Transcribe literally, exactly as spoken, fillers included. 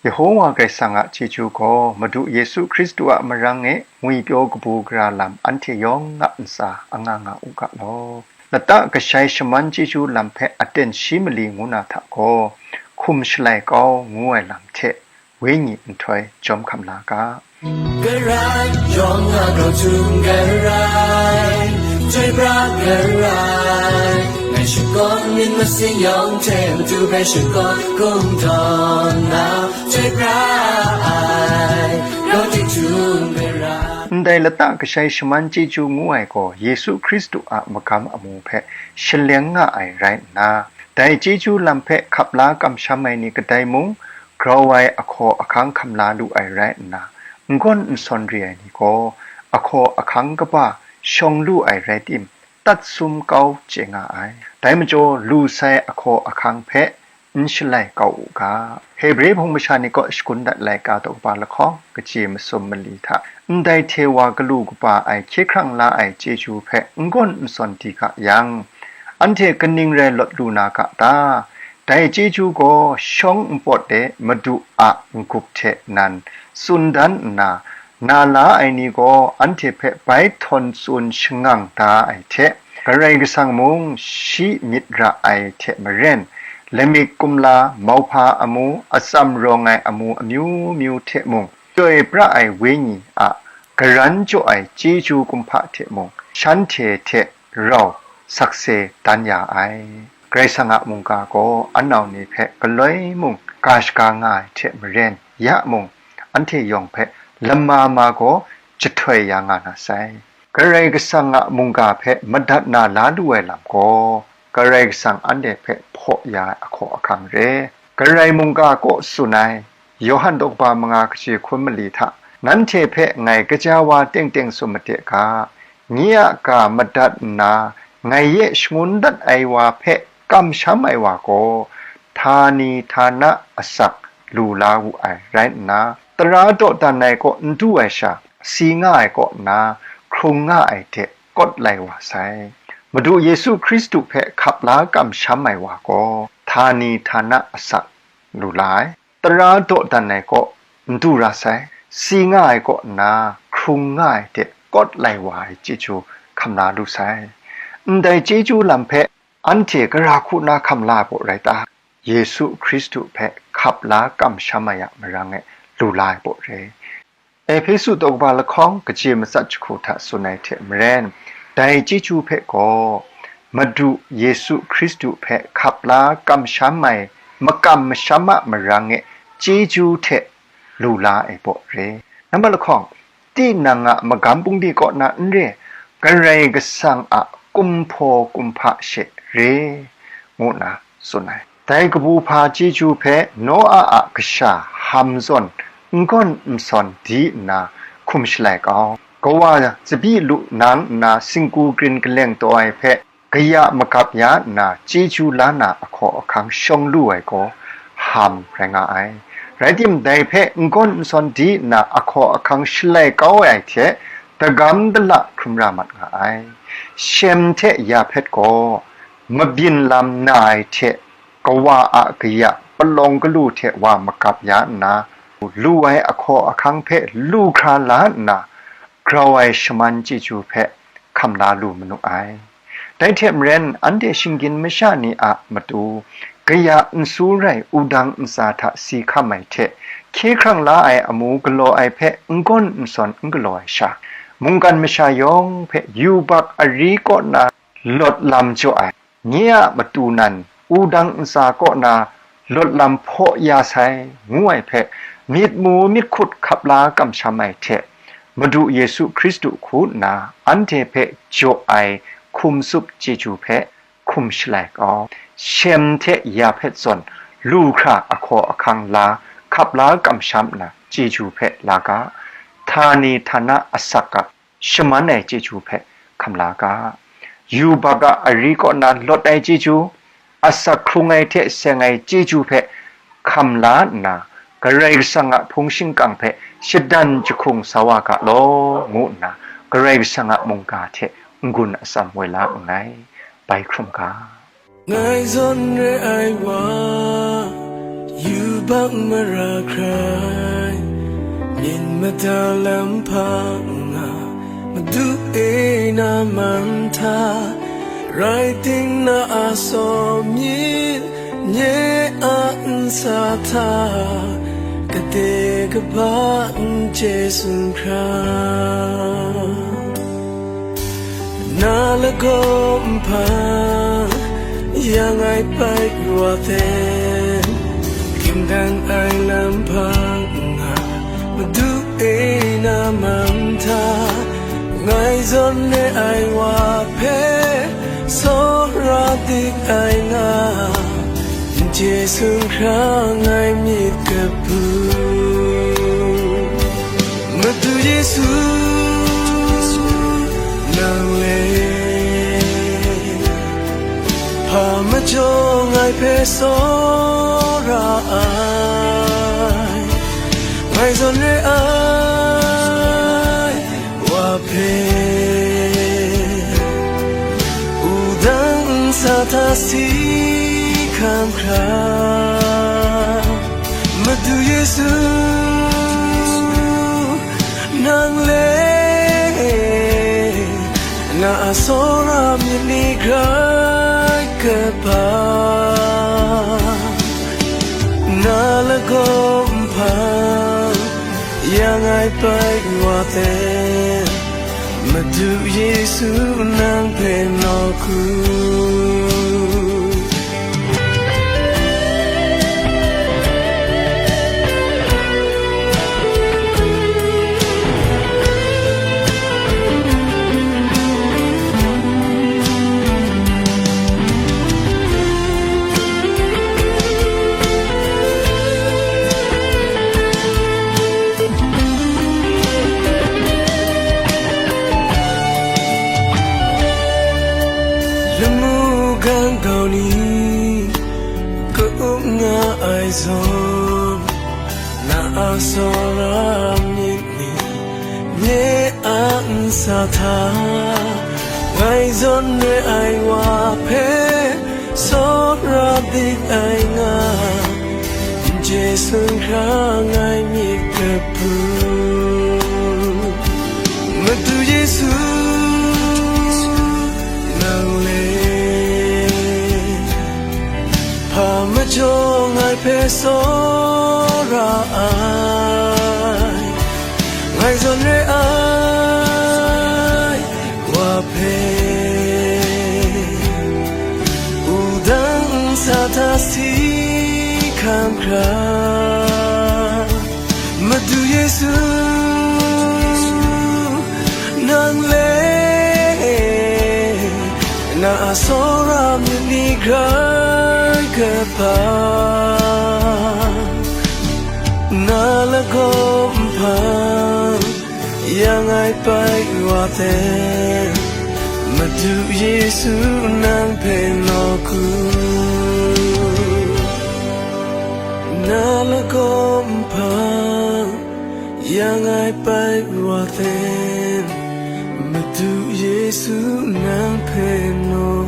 Yehowa Karai Kasang a chyeju gaw Madu Yesu Hkristu a marang e ngwipyaw kabu gara lam anhte yawng a ntsa anga nga u ga law. Lata kashai shaman chyeju lam hpe aten shi mali ngu na hta gaw, hkum shalai kau ngu ai lam hte wenyi nhtoi jawm hkam la ga. Karai yawng a grau htum karai, chyoi pra karai, ngai shakawn myit masin yawng hte matu hpe shakawn kungdawn na, chyoi pra ai, grau htum karai. Ndai lata kashai shaman chyeju ngu ai gaw Yesu Hkristu a magam amu hpe shaleng nga ai rai nna, dai chyeju lam hpe hkap la kamsham ai ni kadai mung, grau ai ahkaw ahkang hkam la lu ai rai nna, n-gawn n-sawn re ai ni gaw, ahkaw ahkang kaba shawng lu ai rai tim, tat sum kau chye nga ai. Dai majaw, lu sai ahkaw ahkang hpe n shalai kau u ga. Hebre hpung masha ni kaw shagun dat laika daw kaba lahkawng, kaji masum mali hta, ndai hte wa galu kaba ai hkye hkrang la ai chyeju hpe n-gawn n-sawn di ga yang, anhte kaning rai lawt lu na ga ta? Dai chyeju gaw shawng npawt de Madu a n-gup hte nan tsun dan nna, na la ai ni gaw anhte hpe bai htawn tsun shangang da ai hte, Karai Kasang mung shi myit ra ai hte maren, lamik kumla, mauhpa amu, atsam rawng ai amu amyu myu hte mung, chyoi pra ai Wenyi a garan jaw ai chyeju kumhpa hte mung, shanhte hte rau sakse dan ya ai. Karai Kasang a mungga gaw anau ni hpe galoi mung ga shaga nga ai hte maren, ya mung, anhte yawng hpe lama ma gaw jahtoi ya nga na sai. Karai Kasang a mungga hpe madat na la lu ai lam gaw, Karai Kasang anhte hpe hpaw ya ai ahkaw ahkang re. Karai mungga kaw tsun ai, Yawhan daw kaba manga kaji hkun mali hta, nanhte hpe ngai kaja wa teng teng tsun made ga, nye a ga madat nna, ngai e shangun dat ai wa hpe kamsham ai wa gaw, htani htana asak lu la wu ai rai nna, tara dawdan ai kaw n du ai sha, si nga ai kaw nna, hkrung nga ai hte kawt lai wa sai. Madu Yesu Hkristu hpe hkap la kamsham ai wa gaw, htani htana asak lu la ai. Tara dawdan ai kaw n du ra sai, si nga ai kaw nna hkrung nga ai hte kawt lai wa ai chyeju hkam la lu sai. Ndai chyeju lam hpe anhte gara hku na hkam la ai pawt rai ta? Yesu Hkristu hpe hkap la kamsham ai a marang e lu la ai pawt re. Ehpesu daw kaba lahkawng kaji matsat jahku hta tsun ai hte maren, dai chyeju hpe gaw Madu Yesu Hkristu hpe hkap la kamsham ai makam masham a marang e chyeju hte lu la ai pawt re. Nambat lahkawng, tinang a magam bungli kaw na n re, Karai Kasang a kumhpaw kumhpa she re, ngu nna tsun ai. Dai kabu hpa chyeju hpe Noa a kasha Ham zawn n-gawn n-sawn di nna hkum shalai kau. Kawa tsabyi lu nang nna singgu grin kaleng taw ai hpe kaya magap ya nna chyeju la na ahkaw ahkang shawng lu ai gaw Ham rai nga ai. Rai tim, dai hpe n-gawn n-sawn di nna ahkaw ahkang shalai kau ai hte dagam dala hkrum ra mat nga ai. Shem hte Yahpet gaw mabyin lam na ai hte, kawa a kaya palawng galu hte wa magap ya nna, lu ai ahkaw ahkang hpe lu hkra la nna, grau ai shaman chyeju hpe hkam la lu manu ai. Dai hte maren, anhte shinggyim masha ni a matu, kaya n su rai wudang ntsa hta si hkam ai hte, hkye hkrang la ai amu galaw ai hpe n-gawn n-sawn n galaw ai sha, mungkan masha yawng hpe yubak ari kaw na lawt lam jaw ai, nye a matu nan wudang ntsa kaw na lawt lam hpaw ya sai, ngu ai hpe, myit mu myit hkut hkap la kamsham ai hte, Madu Yesu Hkristu hku nna anhte hpe jaw ai hkum tsup chyeju hpe hkum shalai kau. Shem hte Yahpet zawn lu hkra ahkaw ahkang la, hkap la kamsham nna chyeju hpe la ga, htani htana asak a shaman ai chyeju hpe hkam la ga, yubak a ari kaw na lawt ai chyeju, asak hkrung ai hte seng ai chyeju hpe hkam la nna, Karai Kasang a hpung shingkang hpe shadan jahkung sa wa ga law, ngu nna Karai Kasang a mungga hte n-gun atsam woi la nngai. Bai hkrum ga. Ngai zawn re ai wa, yu Bak mara hkrai, myit mada lam hpa nga, Madu e na man hta, rai ting na a saw myit, nye a nsa hta, kade kaba n chye tsun hkra. Na lagaw nhpa, yang ai pai wa ten, gimdan ai lam hpang nga, Madu e na man hta, ngai zawn re ai wa hpe, tsawra dik ai nga, n chye tsun hkra ngai myit kabu. Madu Yesu, nang le, hpa majaw ngai hpe tsawra ai, ngai zawn re ai wa hpe, wudang nsa hta si hkam hkra, Madu Yesu, nang le, na a tsawra myit ni grai kaba, na lagaw nhpa, yang ai pai wa ten, Madu Yesu, nang hpe nawku. Lamu gang kau ni ka-up nga ai zawn, na a tsawra myit ni, nye a nsa hta, ngai zawn re ai wa hpe, tsawra dik ai nga, n chye tsun hkra ngai myit kabu. Madu Yesu, nang le, hpa majaw ngai hpe tsawra ai, ngai zawn re ai wa hpe, wudang nsa hta si hkam hkra, Madu Yesu, nang le, na a tsawra myit ni grai kaba, na lagaw nhpa, yang ai pai wa ten, Madu Yesu, nang hpe nawku. Na lagaw nhpa, yang ai pai wa ten, Madu Yesu, nang hpe nawku.